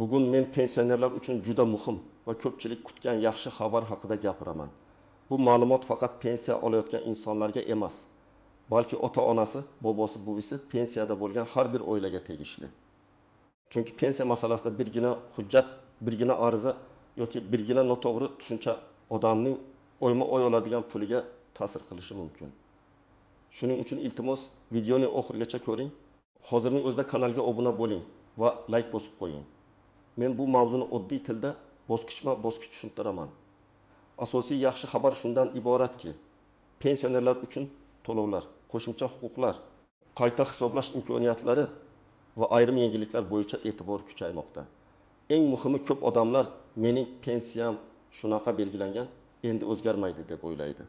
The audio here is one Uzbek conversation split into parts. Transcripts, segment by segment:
Bugun men pensionerlar uchun juda muhim va ko'pchilik kutgan yaxshi xabar haqida gapiraman. Bu ma'lumot faqat pensiya olayotgan insonlarga emas, balki ota-onasi, bobosi-buvisi pensiyada bo'lgan har bir oilaga tegishli. Chunki pensiya masalasida birgina hujjat, birgina ariza yoki birgina noto'g'ri tushuncha odamning oyma-oy oladigan puliga ta'sir qilishi mumkin. Shuning uchun iltimos, videoni oxirigacha ko'ring. Hozirning o'zida kanalga obuna bo'ling va layk bosib qo'ying. Men bu mavzuni oddiy tilda bosqichma-bosqich tushuntiraman. Asosiy yaxshi xabar shundan iboratki, pensionerlar uchun to'lovlar, qo'shimcha huquqlar, qayta hisoblash imkoniyatlari va ayrim yengilliklar bo'yicha e'tibor kuchaymoqda. Eng muhimi, ko'p odamlar mening pensiyam shunaqa belgilangan, endi o'zgarmaydi deb o'ylaydi.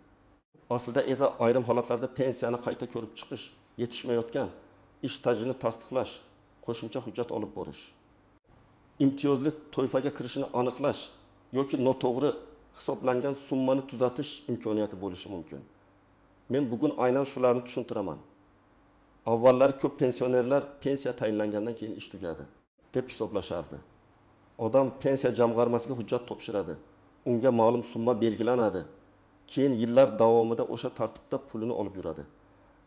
Aslida esa ayrim holatlarda pensiyani qayta ko'rib chiqish, yetishmayotgan ish stajini tasdiqlash, qo'shimcha hujjat olib borish, imtiyozli toifaga kirishini aniqlash yoki noto'g'ri hisoblangan summani tuzatish imkoniyati bo'lishi mumkin. Men bugun aynan shularni tushuntiraman. Avvallar ko'p pensionerlar pensiya tayinlangandan keyin ish tugadi deb hisoblashardi. Odam pensiya jamg'armasiga hujjat topshiradi, unga ma'lum summa belgilanadi. Keyin yillar davomida o'sha tartibda pulini olib yuradi.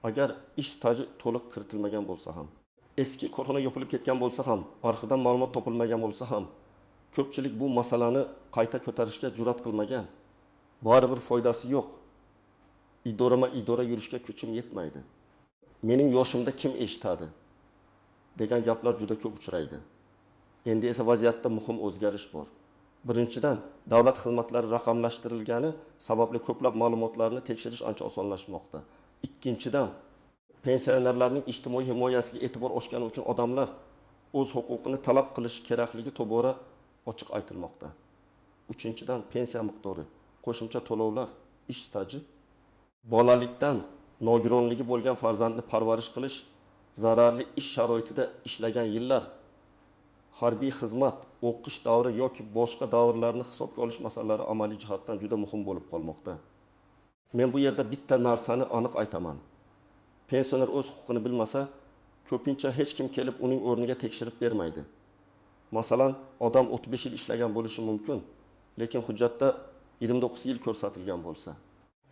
Agar ish staji to'liq kiritilmagan bo'lsa ham, eski korxona yopilib ketgan bo'lsa ham, arxivdan ma'lumot topilmagan bo'lsa ham, ko'pchilik bu masalani qayta ko'tarishga jur'at qilmagan. Baribir foydasi yo'q. Idorama-idora yurishga kuchim yetmaydi. Mening yoshimda kim eshitadi degan gaplar juda ko'p uchraydi. Endi esa vaziyatda muhim o'zgarish bor. Birinchidan, davlat xizmatlari raqamlashtirilgani sababli ko'plab ma'lumotlarni tekshirish ancha osonlashmoqda. Ikkinchidan, pensionerlarning ijtimoiy himoyasiga e'tibor oshgani uchun odamlar o'z huquqini talab qilishi kerakligi tobora ochiq aytilmoqda. Uchinchidan, pensiya miqdori, qo'shimcha to'lovlar, ish staji, bolalikdan nogironligi bo'lgan farzandni parvarish qilish, zararli ish sharoitida ishlagan yillar, harbiy xizmat, o'qish davri yoki boshqa davrlarni hisobga olish masalalari amaliy jihatdan juda muhim bo'lib qolmoqda. Men bu yerda bitta narsani aniq aytaman. Pensioner o'z huquqini bilmasa, ko'pincha hech kim kelib uning o'rniga tekshirib bermaydi. Masalan, odam 35 yil ishlagan bo'lishi mumkin, lekin hujjatda 29 yil ko'rsatilgan bo'lsa,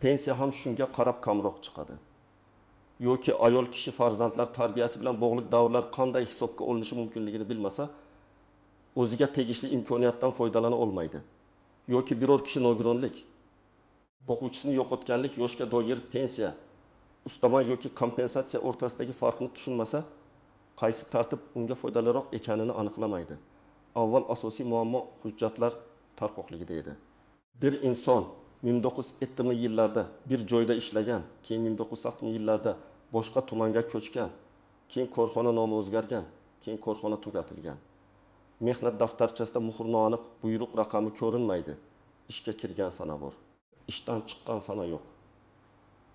pensiya ham shunga qarab kamroq chiqadi. Yoki ayol kishi farzandlar tarbiyasi bilan bog'liq davrlar qanday hisobga olinishi mumkinligini bilmasa, o'ziga tegishli imkoniyatdan foydalana olmaydi. Yoki biror kishi nogironlik, boquvchisini yo'qotganlik, yoshga doir pensiya, ustama yoki kompensatsiya o'rtasidagi farqni tushunmasa, qaysi tartib unga foydaliroq ekanini aniqlamaydi. Avval asosiy muammo hujjatlar tarqoqligida edi. Bir inson 1970-yillarda bir joyda ishlagan, keyin 1960-yillarda boshqa tumanga ko'chgan, keyin korxona nomi o'zgargan, keyin korxona tugatilgan. Mehnat daftarchasida muhr noaniq, buyruq raqami ko'rinmaydi. Ishga kirgan sana bor, ishdan chiqqan sana yo'q.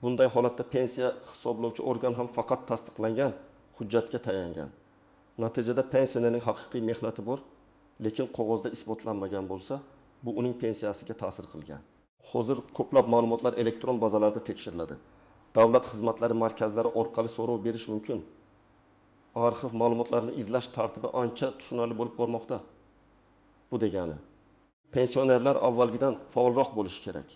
Bunday holatda pensiya hisoblovchi organ ham faqat tasdiqlangan hujjatga tayangan. Natijada pensionerning haqiqiy mehnati bor, lekin qog'ozda isbotlanmagan bo'lsa, bu uning pensiyasiga ta'sir qilgan. Hozir ko'plab ma'lumotlar elektron bazalarda tekshiriladi. Davlat xizmatlari markazlari orqali so'rov berish mumkin. Arxiv ma'lumotlarini izlash tartibi ancha tushunarli bo'lib bormoqda. Bu degani, pensionerlar avvalgidan faolroq bo'lishi kerak.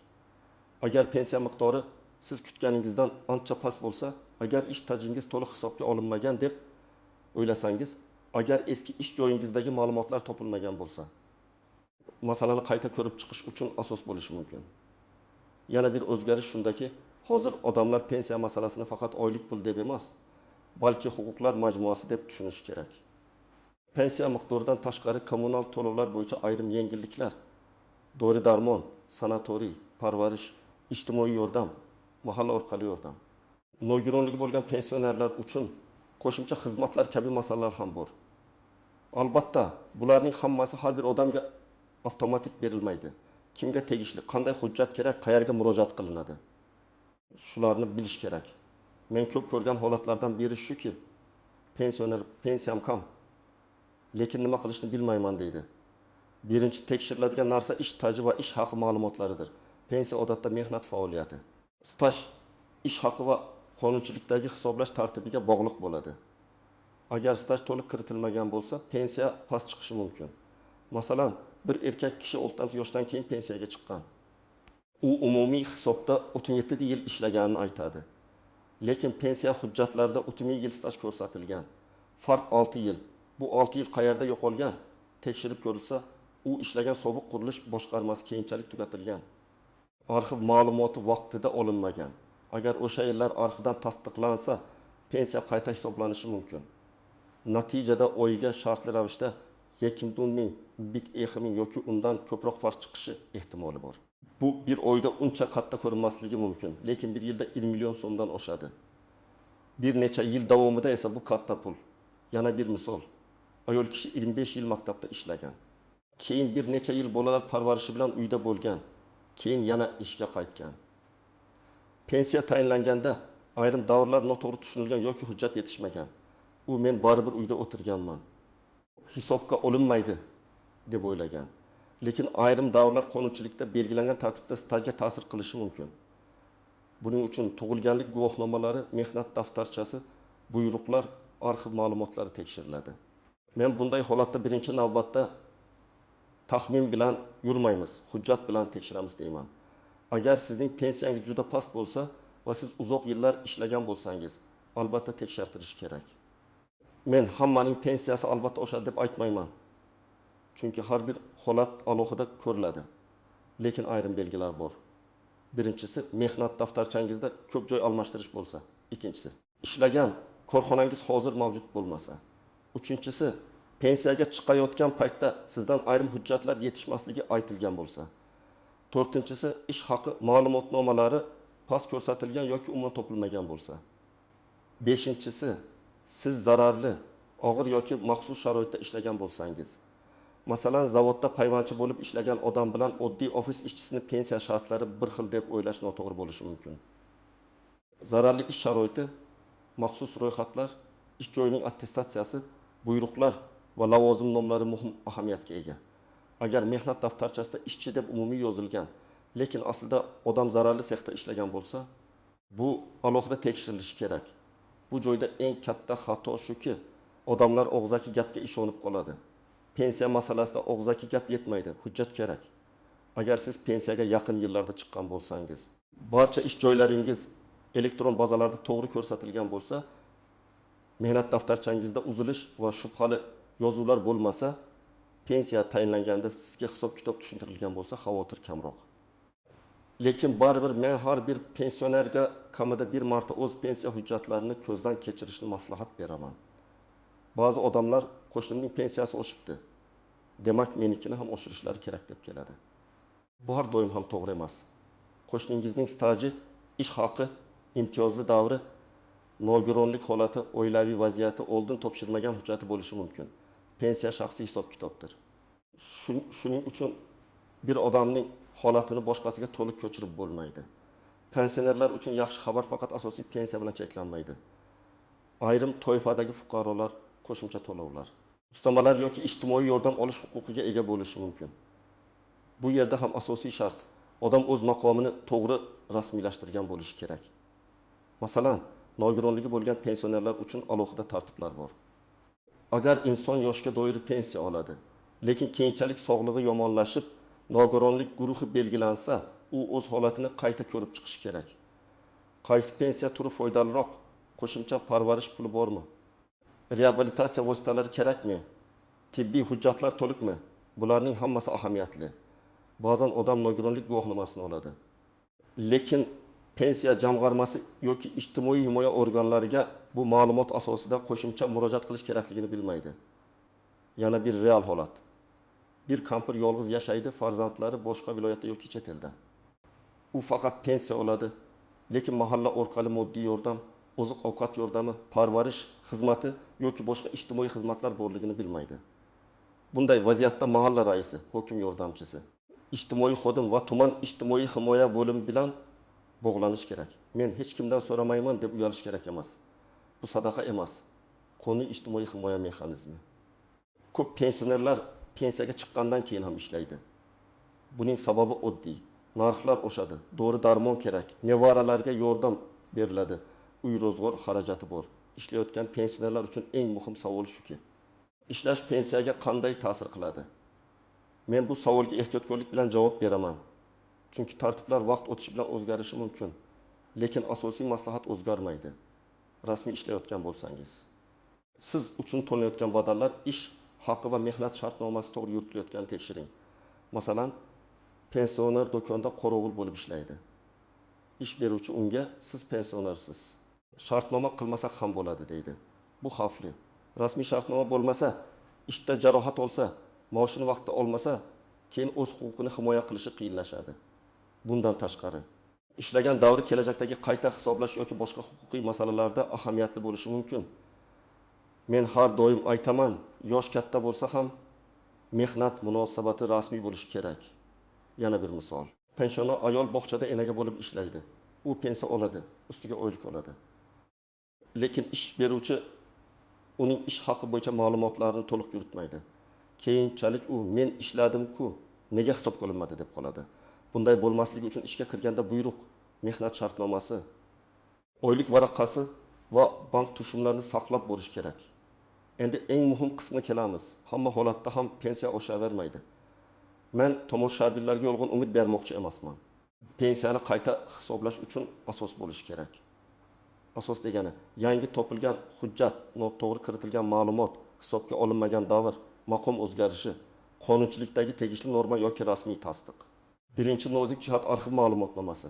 Agar pensiya miqdori siz kutganingizdan ancha past bo'lsa, agar ish stajingiz to'liq hisobga olinmagan deb o'ylasangiz, agar eski ish joyingizdagi ma'lumotlar topilmagan bo'lsa, masalani qayta ko'rib chiqish uchun asos bo'lishi mumkin. Yana bir o'zgarish shundaki, hozir odamlar pensiya masalasini faqat oylik pul deb emas, balki huquqlar majmuasi deb tushunishi kerak. Pensiya miqdoridan tashqari kommunal to'lovlar bo'yicha ayrim yengilliklar, dori-darmon, sanatoriy, parvarish, ijtimoiy yordam, mahalla orqali yordam, nogironligi bo'lgan pensionerlar uchun qo'shimcha xizmatlar kabi masalalar ham bor. Albatta, bularning hammasi har bir odamga avtomatik berilmaydi. Kimga tegishli, qanday hujjat kerak, qayerga murojaat qilinadi? Shularni bilish kerak. Men ko'p ko'rgan holatlardan biri shuki, pensioner pensiyam kam, lekin nima qilishni bilmayman deydi. Birinchi tekshiriladigan narsa ish staji va ish haqi ma'lumotlaridir. Pensiya odatda mehnat faoliyati, staj, ish haqi va qonunchilikdagi hisoblash tartibiga bog'liq bo'ladi. Agar staj to'liq kiritilmagan bo'lsa, pensiya past chiqishi mumkin. Masalan, bir erkak kishi 60 yoshdan keyin pensiyaga chiqqan. U umumiy hisobda 37 yil ishlaganini aytadi. Lekin pensiya hujjatlarida 31 yil staj ko'rsatilgan. Farq 6 yil. Bu 6 yil qayerda yo'qolgan? Tekshirib ko'rilsa, u ishlagan sobiq qurilish boshqarmasi keyinchalik tugatilgan. Arxiv ma'lumoti vaqtida olinmagan. Agar o'sha yillar arxivdan tasdiqlansa, pensiya qayta hisoblanishi mumkin. Natijada oyiga shartli ravishda 2000, 2000 yoki undan ko'proq farq chiqishi ehtimoli bor. Bu bir oyda uncha katta ko'rinmasligi mumkin, lekin bir yilda 1 million so'mdan oshadi. Bir necha yil davomida esa bu katta pul. Yana bir misol. Ayol kishi 25 yil maktabda ishlagan. Keyin bir necha yil bolalar parvarishi bilan uyda bo'lgan. Keyin yana ishga qaytgan. Pensiya tayinlanganda ayrim davrlar noto'g'ri tushunilgan yoki hujjat yetishmagan. U men baribir uyda o'tirganman, hisobga olinmaydi deb o'ylagan. Lekin ayrim davrlar qonunchilikda belgilangan tartibda stajga ta'sir qilishi mumkin. Buning uchun tug'ilganlik guvohnomalari, mehnat daftarchasi, buyruqlar, arxiv ma'lumotlari tekshiriladi. Men bunday holatda birinchi navbatda taxmin bilan yurmaymiz, hujjat bilan tekshiramiz deyman. Agar sizning pensiyangiz juda past bo'lsa va siz uzoq yillar ishlagan bo'lsangiz, albatta tekshirtirish kerak. Men hammaning pensiyasi albatta oshadi deb aytmayman. Chunki har bir holat alohida ko'riladi. Lekin ayrim belgilar bor. Birinchisi, mehnat daftarchangizda ko'p joy almashtirish bo'lsa. Ikkinchisi, ishlagan korxonangiz hozir mavjud bo'lmasa. Uchinchisi, pensiyaga chiqayotgan paytda sizdan ayrim hujjatlar yetishmasligi aytilgan bo'lsa. To'rtinchisi, ish haqi ma'lumotnomalari past ko'rsatilgan yoki umuman topilmagan bo'lsa. Beshinchisi, siz zararli, og'ir yoki maxsus sharoitda ishlagan bo'lsangiz. Masalan, zavodda payvandchi bo'lib ishlagan odam bilan oddiy ofis ishchisini pensiya shartlari bir xil deb o'ylash noto'g'ri bo'lishi mumkin. Zararli ish sharoiti, maxsus ro'yxatlar, ish joyining attestatsiyasi, buyruqlar va lavozim nomlari muhim ahamiyatga ega. Agar mehnat daftarchasida ishchi deb umumiy yozilgan, lekin aslida odam zararli sexda ishlagan bo'lsa, bu alohida tekshirilishi kerak. Bu joyda eng katta xato shuki, odamlar og'zaki gapga ishonib qoladi. Pensiya masalasida og'zaki gap yetmaydi, hujjat kerak. Agar siz pensiyaga yaqin yillarda chiqqan bo'lsangiz, barcha ish joylaringiz elektron bazalarda to'g'ri ko'rsatilgan bo'lsa, mehnat daftarchangizda uzilish va shubhali yozuvlar bo'lmasa, pensiya tayinlanganda sizga hisob-kitob tushuntirilgan bo'lsa, xavotir kamroq. Lekin baribir men har bir pensionerga kamida bir marta o'z pensiya hujjatlarini ko'zdan kechirishni maslahat beraman. Ba'zi odamlar qo'shnimning pensiyasi oshibdi, demak menikini ham oshirishlari kerak deb keladi. Bu har doim ham to'g'ri emas. Qo'shningizning staji, ish haqi, imtiyozli davri, nogironlik holati, oilaviy vaziyati, oldin topshirmagan hujjati bo'lishi mumkin. Pensiya shaxsiy hisob-kitobdir. Shuning uchun bir odamning holatini boshqasiga to'liq ko'chirib bo'lmaydi. Pensionerlar uchun yaxshi xabar faqat asosiy pensiya bilan cheklanmaydi. Ayrim toifadagi fuqarolar qo'shimcha to'lovlar, ustamalar yoki ijtimoiy yordam olish huquqiga ega bo'lishi mumkin. Bu yerda ham asosiy shart odam o'z maqomini to'g'ri rasmiylashtirgan bo'lishi kerak. Masalan, nogironligi bo'lgan pensionerlar uchun alohida tartiblar bor. Agar inson yoshga doir pensiya oladi, lekin keyinchalik sog'lig'i yomonlashib, nogironlik guruhi belgilansa, u o'z holatini qayta ko'rib chiqishi kerak. Qaysi pensiya turi foydaliroq? Qo'shimcha parvarish puli bormi? Reabilitatsiya vositalari kerakmi? Tibbiy hujjatlar to'liqmi? Bularning hammasi ahamiyatli. Ba'zan odam nogironlik guvohnomasini oladi, lekin pensiya jamg'armasi yoki ijtimoiy himoya organlariga bu ma'lumot asosida qo'shimcha murojaat qilish kerakligini bilmaydi. Yana bir real holat. Bir kampir yolg'iz yashaydi, farzandlari boshqa viloyatda yoki chet elda. U faqat pensiya oladi, lekin mahalla orqali moddiy yordam, oziq-ovqat yordami, parvarish xizmati yoki boshqa ijtimoiy xizmatlar borligini bilmaydi. Bunday vaziyatda mahalla raisi, hokim yordamchisi, ijtimoiy xodim va tuman ijtimoiy himoya bo'limi bilan bog'lanish kerak. Men hech kimdan so'ramayman deb uyalish kerak emas. Bu sadaqa emas. Qonuniy ijtimoiy himoya mexanizmi. Ko'p pensionerlar pensiyaga chiqqandan keyin ham ishlaydi. Buning sababi oddiy. Narxlar oshadi, dori darmon kerak, nevaralarga yordam beriladi, uy ro'zg'or xarajati bor. Ishlayotgan pensionerlar uchun eng muhim savol shuki, ishlash pensiyaga qanday ta'sir qiladi? Men bu savolga ehtiyotkorlik bilan javob beraman. Chunki tartiblar vaqt o'tishi bilan o'zgarishi mumkin. Lekin asosiy maslahat o'zgarmaydi. Rasmiy ishlayotgan bo'lsangiz, siz uchun to'lanayotgan badallar, ish haqi va mehnat shartnomasi to'g'ri yuritilayotganini tekshiring. Masalan, pensioner do'konda qorovul bo'lib ishlaydi. Ish beruvchi unga siz pensionersiz, shartnoma qilmasak ham bo'ladi deydi. Bu xavfli. Rasmiy shartnoma bo'lmasa, ishda jarohat olsa, maoshini vaqtida olmasa, keyin o'z huquqini himoya qilishi qiyinlashadi. Bundan tashqari, ishlagan davri kelajakdagi qayta hisoblash yoki boshqa huquqiy masalalarda ahamiyatli bo'lishi mumkin. Men har doim aytaman, yosh katta bo'lsa ham mehnat munosabati rasmiy bo'lishi kerak. Yana bir misol. Pensioner ayol bog'chada enaga bo'lib ishlaydi. U pensiya oladi, ustiga oylik oladi. Lekin ish beruvchi uning ish haqi bo'yicha ma'lumotlarni to'liq yuritmaydi. Keyinchalik u men ishladim-ku, nega hisobga olinmadi deb qoladi. Bunday bo'lmasligi uchun ishga kirganda buyruq, mehnat shartnomasi, oylik varaqasi va bank tushumlarini saqlab borish kerak. Endi eng muhim qismiga kelamiz. Hamma holatda ham pensiya oshavermaydi. Men tomoshabinlarga yolg'on umid bermoqchi emasman. Pensiyani qayta hisoblash uchun asos bo'lishi kerak. Asos degani yangi topilgan hujjat, noto'g'ri kiritilgan ma'lumot, hisobga olinmagan davr, maqom o'zgarishi, qonunchilikdagi tegishli norma yoki rasmiy tasdiq. Birinchi nozik jihat arxiv ma'lumotnomasi.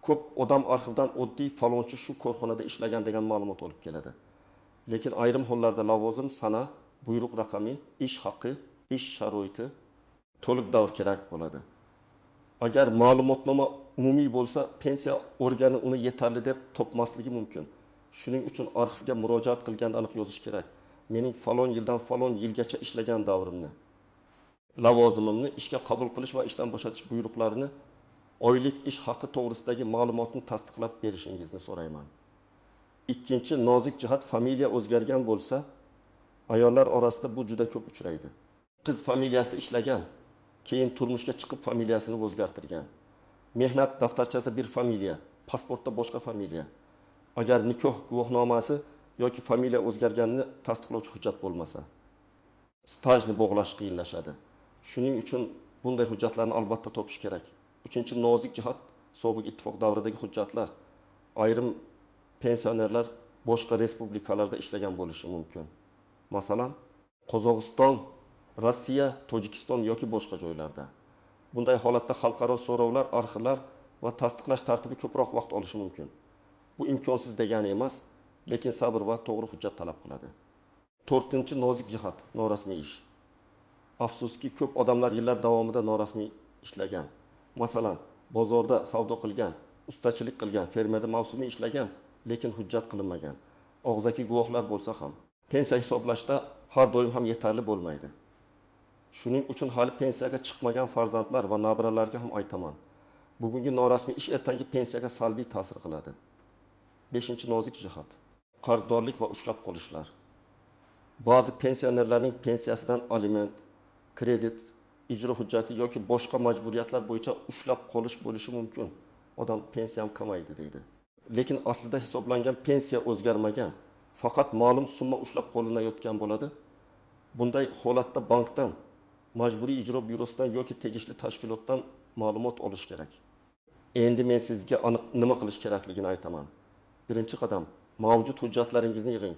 Ko'p odam arxivdan oddiy falonchi shu korxonada ishlagan degan ma'lumot olib keladi. Lekin ayrim hollarda lavozim, sana, buyruq raqami, ish haqi, ish sharoiti to'liq davr kerak bo'ladi. Agar ma'lumotnoma umumiy bo'lsa, pensiya organi uni yetarli deb topmasligi mumkin. Shuning uchun arxivga murojaat qilganda aniq yozish kerak. Mening falon yildan falon yilgacha ishlagan davrimni, lavozimimni, ishga qabul qilish va ishdan bo'shatish buyruqlarini, oylik ish haqi to'g'risidagi ma'lumotni tasdiqlab berishingizni so'rayman. Ikkinchi nozik jihat, familiya o'zgargan bo'lsa, ayollar orasida bu juda ko'p uchraydi. Qiz familiyasida ishlagan, keyin turmushga chiqib familiyasini o'zgartirgan. Mehnat daftarchasida bir familiya, pasportda boshqa familiya. Agar nikoh guvohnomasi yoki familiya o'zgarganini tasdiqlovchi hujjat bo'lmasa, stajni bog'lash qiyinlashadi. Shuning uchun bunday hujjatlarni albatta topish kerak. Uchinchi nozik jihat, sobiq ittifoq davridagi hujjatlar. Ayrim pensionerlar boshqa respublikalarda ishlagan bo'lishi mumkin. Masalan, Qozog'iston, Rossiya, Tojikiston yoki boshqa joylarda. Bunday holatda xalqaro so'rovlar, arxivlar va tasdiqlash tartibi ko'proq vaqt olishi mumkin. Bu imkonsiz degani emas, lekin sabr va to'g'ri hujjat talab qiladi. To'rtinchi nozik jihat, norasmiy ish. Afsuski, ko'p odamlar yillar davomida norasmiy ishlagan. Masalan, bozorda savdo qilgan, ustachilik qilgan, fermerda mavsumiy ishlagan, lekin hujjat qilinmagan. Og'zaki guvohlar bo'lsa ham, pensiya hisoblashda har doim ham yetarli bo'lmaydi. Shuning uchun hali pensiyaga chiqmagan farzandlar va nabiralarga ham aytaman. Bugungi norasmiy ish ertangi pensiyaga salbiy ta'sir qiladi. Beshinchi nozik jihat, qarzdorlik va ushlab qolishlar. Ba'zi pensionerlarning pensiyasidan aliment, kredit, ijro hujjati yoki boshqa majburiyatlar bo'yicha ushlab qolish bo'lishi mumkin. Odam pensiyam kamaydi deydi. Lekin aslida hisoblangan pensiya o'zgarmagan, faqat ma'lum summa ushlab qolinayotgan bo'ladi. Bunday holatda bankdan, majburiy ijro byurosidan yoki tegishli tashkilotdan ma'lumot olish kerak. Endi men sizga aniq nima qilish kerakligini aytaman. Birinchi qadam, mavjud hujjatlaringizni yig'ing.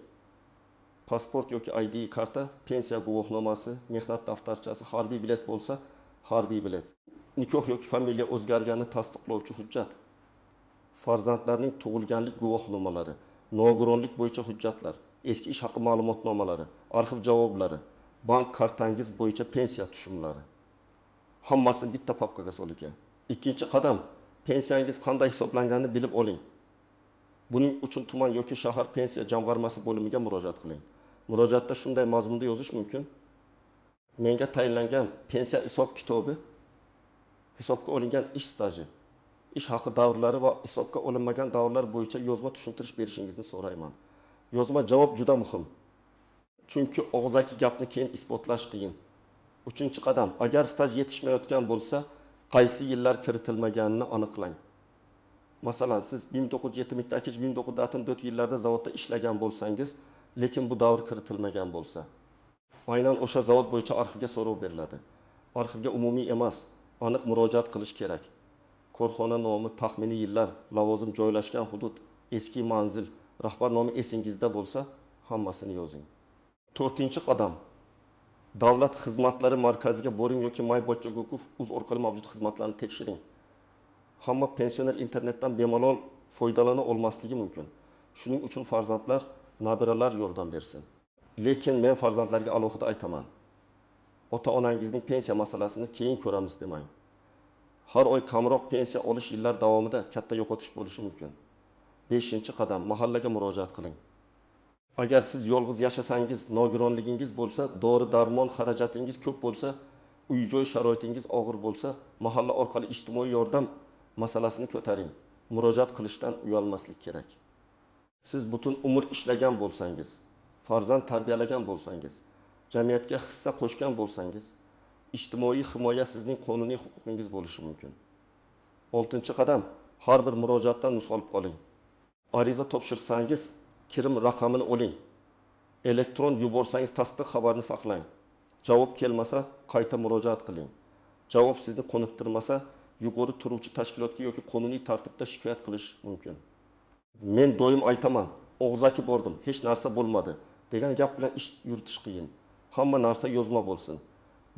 Pasport yoki ID karta, pensiya guvohnomasi, mehnat daftarchasi, harbiy bilet bo'lsa, harbiy bilet. Nikoh yoki familiya o'zgarganini tasdiqlovchi hujjat. Farzandlarning tug'ilganlik guvohnomalari, nogironlik bo'yicha hujjatlar, eski ish haqi ma'lumotnomalari, arxiv javoblari, bank kartangiz bo'yicha pensiya tushumlari. Hammasini bitta papkaga soling. Ikkinchi qadam, pensiyangiz qanday hisoblanganini bilib oling. Buning uchun tuman yoki shahar pensiya jamg'armasi bo'limiga murojaat qiling. Murojaatda shunday mazmunda yozish mumkin: menga tayinlangan pensiya hisob kitobi, hisobga olingan ish staji, ish haqi davrlari va hisobga olinmagan davrlar bo'yicha yozma tushuntirish berishingizni so'rayman. Yozma javob juda muhim. Chunki og'zaki gapni keyin isbotlash qiyin. Uchinchi qadam, agar staj yetishmayotgan bo'lsa, qaysi yillar kiritilmaganini aniqlang. Masalan, siz 1972-1964 yillarda zavodda ishlagan bo'lsangiz, lekin bu davr kiritilmagan bo'lsa, aynan o'sha zavod bo'yicha arxivga so'rov beriladi. Arxivga umumiy emas, aniq murojaat qilish kerak. Korxona nomi, taxminiy yillar, lavozim joylashgan hudud, eski manzil, rahbar nomi esingizda bo'lsa, hammasini yozing. To'rtinchi qadam. Davlat xizmatlari markaziga boring yoki my.gov.uz orqali mavjud xizmatlarni tekshiring. Hamma pensioner internetdan bemalol foydalana olmasligi mumkin. Shuning uchun farzandlar, nabiralar yordam bersin. Lekin men farzandlarga alohida aytaman. Ota-onangizning pensiya masalasini keyin ko'ramiz demang. Har oy kamroq pensiya olish yillar davomida katta yo'qotish bo'lishi mumkin. Beshinchi qadam. Mahallaga murojaat qiling. Agar siz yolg'iz yashasangiz, nogironligingiz bo'lsa, dori-darmon xarajatingiz ko'p bo'lsa, uy-joy sharoitingiz og'ir bo'lsa, mahalla orqali ijtimoiy yordam masalasini ko'taring. Murojaat qilishdan uyalmaslik kerak. Siz butun umr ishlagan bo'lsangiz, farzand tarbiyalagan bo'lsangiz, jamiyatga hissa qo'shgan bo'lsangiz, ijtimoiy himoya sizning qonuniy huquqingiz bo'lishi mumkin. Oltinchi qadam. Har bir murojaatdan nusxa olib qoling. Ariza topshirsangiz, kirim raqamini oling. Elektron yuborsangiz, tasdiq xabarini saqlang. Javob kelmasa, qayta murojaat qiling. Javob sizni qoniqtirmasa, yuqori turuvchi tashkilotga yoki qonuniy tartibda shikoyat qilish mumkin. Men doim aytaman, og'zaki bordim, hech narsa bo'lmadi degan gap bilan ish yuritish qiyin. Hamma narsa yozma bo'lsin.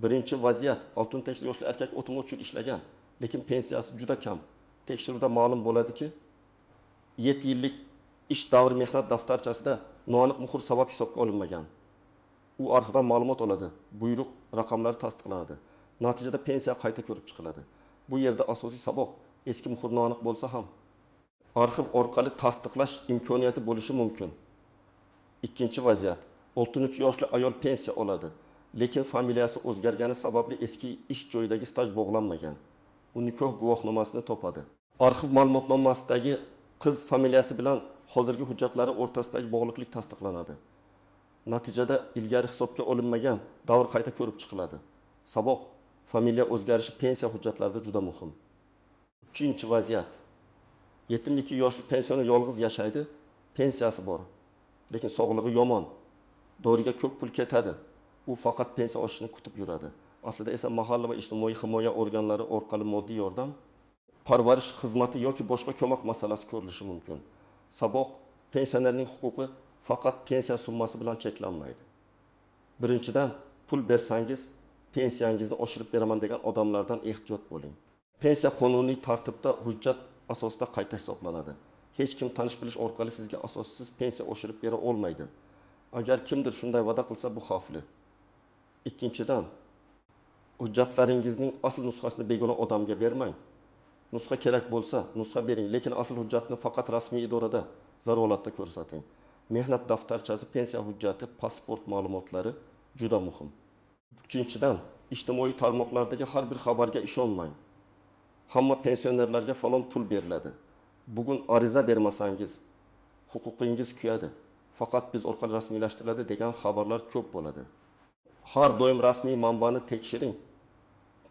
Birinchi vaziyat, 68 yoshli erkak 33 yil ishlagan, lekin pensiyasi juda kam. Tekshiruvda ma'lum bo'ladiki, 7 yillik ish davri mehnat daftarchasida noaniq muhr sabab hisobga olinmagan. U arxivdan ma'lumot oladi, buyruq raqamlari tasdiqlanadi. Natijada pensiya qayta ko'rib chiqiladi. Bu yerda asosiy saboq, eski muhr noaniq bo'lsa ham arxiv orqali tasdiqlash imkoniyati bo'lishi mumkin. Ikkinchi vaziyat, 63 yoshli ayol pensiya oladi, lekin familiyasi o'zgargani sababli eski ish joyidagi staj bog'lanmagan. U nikoh guvohnomasini topadi. Arxiv ma'lumotnomasidagi qiz familiyasi bilan hozirgi hujjatlari o'rtasidagi bog'liqlik tasdiqlanadi. Natijada ilgari hisobga olinmagan davr qayta ko'rib chiqiladi. Saboq, familiya o'zgarishi pensiya hujjatlarida juda muhim. Uchinchi vaziyat. 72 yoshli pensioner yolg'iz yashaydi, pensiyasi bor, lekin sog'lig'i yomon. Doriga ko'p pul ketadi. U faqat pensiya oshishini kutib yuradi. Aslida esa mahalla va ijtimoiy himoya organlari orqali moddiy yordam, parvarish xizmati yoki boshqa ko'mak masalasi ko'rilishi mumkin. Saboq, pensionerning huquqi faqat pensiya summasi bilan cheklanmaydi. Birinchidan, pul bersangiz pensiyangizni oshirib beraman degan odamlardan ehtiyot bo'ling. Pensiya qonuniy tartibda hujjat asosida qayta hisoblanadi. Hech kim tanish bilish orqali sizga asossiz pensiya oshirib bera olmaydi. Agar kimdir shunday va'da qilsa, bu xavfli. Ikkinchidan, hujjatlaringizning asl nusxasini begona odamga bermang. Nusxa kerak bo'lsa, nusxa bering, lekin asl hujjatni faqat rasmiy idorada, zarur holatda ko'rsating. Mehnat daftarchasi, pensiya hujjati, pasport ma'lumotlari juda muhim. Uchinchidan, ijtimoiy tarmoqlardagi har bir xabarga ishonmang. Hamma pensionerlarga falon pul beriladi. Bugun ariza bermasangiz, huquqingiz kuyadi. Faqat biz orqali rasmiylashtiriladi degan xabarlar ko'p bo'ladi. Har doim rasmiy manbani tekshiring.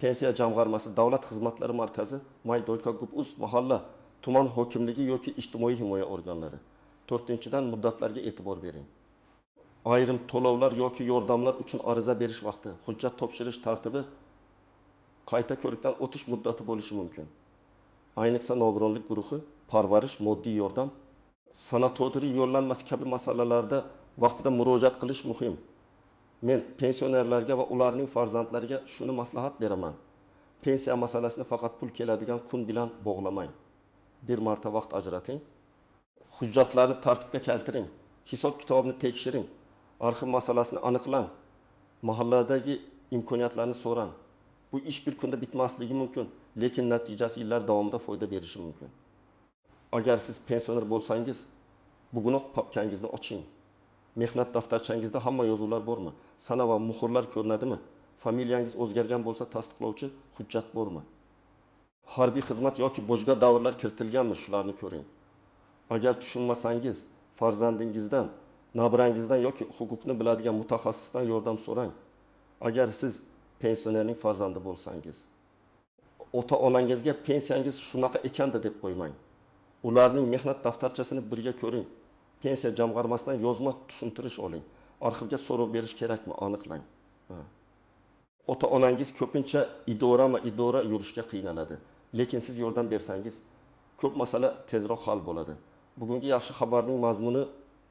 Pensiya jamg'armasi, davlat xizmatlari markazi, my.gov.uz, mahalla, tuman hokimligi yoki ijtimoiy himoya organlari. To'rtinchidan, muddatlarga e'tibor bering. Ayrim to'lovlar yoki yordamlar uchun ariza berish vaqti, hujjat topshirish tartibi qayta ko'rikdan o'tish muddati bo'lishi mumkin. Ayniqsa nogironlik guruhi, parvarish, moddiy yordam, sanatoriy yo'llanmasi kabi masalalarda vaqtida murojaat qilish muhim. Men pensionerlarga va ularning farzandlariga shuni maslahat beraman. Pensiya masalasini faqat pul keladigan kun bilan bog'lamang. Bir marta vaqt ajrating. Hujjatlarni tartibga keltiring. Hisob-kitobni tekshiring. Arxiv masalasini aniqlang. Mahalladagi imkoniyatlarni so'rang. Bu ish bir kunda bitmasligi mumkin, lekin natijasi yillar davomida foyda berishi mumkin. Agar siz pensioner bo'lsangiz, bugunoq papkangizni oching. Mehnat daftarchangizda hamma yozuvlar bormi? Sana va muhrlar ko'rinadimi? Familiyangiz o'zgargan bo'lsa, tasdiqlovchi hujjat bormi? Harbiy xizmat yoki boshqa davrlar kiritilganmi? Shularni ko'ring. Agar tushunmasangiz, farzandingizdan, nabirangizdan yoki huquqni biladigan mutaxassisdan yordam so'rang. Agar siz pensionerning farzandi bo'lsangiz, ota-onangizga pensiyangiz shunaqa ekanda deb qo'ymang. Ularning mehnat daftarchasini birga ko'ring. Pensiya jamg'armasidan yozma tushuntirish oling. Arxivga so'rov berish kerakmi? Aniqlang. Ota-onangiz ko'pincha idorama-idora yurishga qiynaladi. Lekin siz yordam bersangiz, ko'p masala tezroq hal bo'ladi. Bugungi yaxshi xabarning mazmuni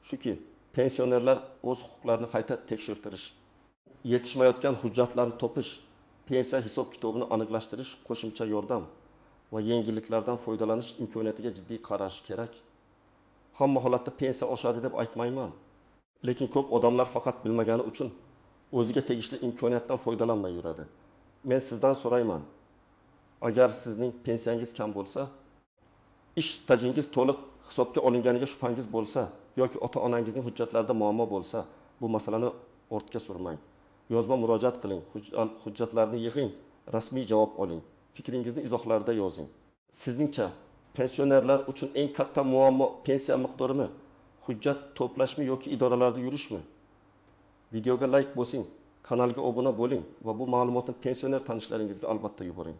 shuki, pensionerlar o'z huquqlarini qayta tekshirtirish, yetishmayotgan hujjatlarni topish, pensiya hisob-kitobini aniqlashtirish, qo'shimcha yordam va yengilliklardan foydalanish imkoniyatiga jiddiy qarashi kerak. Hamma holatda pensiya oshadi deb aytmayman. Lekin ko'p odamlar faqat bilmagani uchun o'ziga tegishli imkoniyatdan foydalanmay yuradi. Men sizdan so'rayman, agar sizning pensiyangiz kam bo'lsa, ish stajingiz to'liq hisobga olinganiga shubhangiz bo'lsa yoki ota-onangizning hujjatlarida muammo bo'lsa, bu masalani ortga surmang. Yozma murojaat qiling, hujjatlarni yig'ing, rasmiy javob oling. Fikringizni izohlarda yozing. Sizningcha, pensionerlar uchun eng katta muammo pensiya miqdorimi, hujjat to'plashmi yoki idoralarda yurishmi? Videoga like bosing, kanalga obuna bo'ling va bu ma'lumotni pensioner tanishlaringizga albatta yuboring.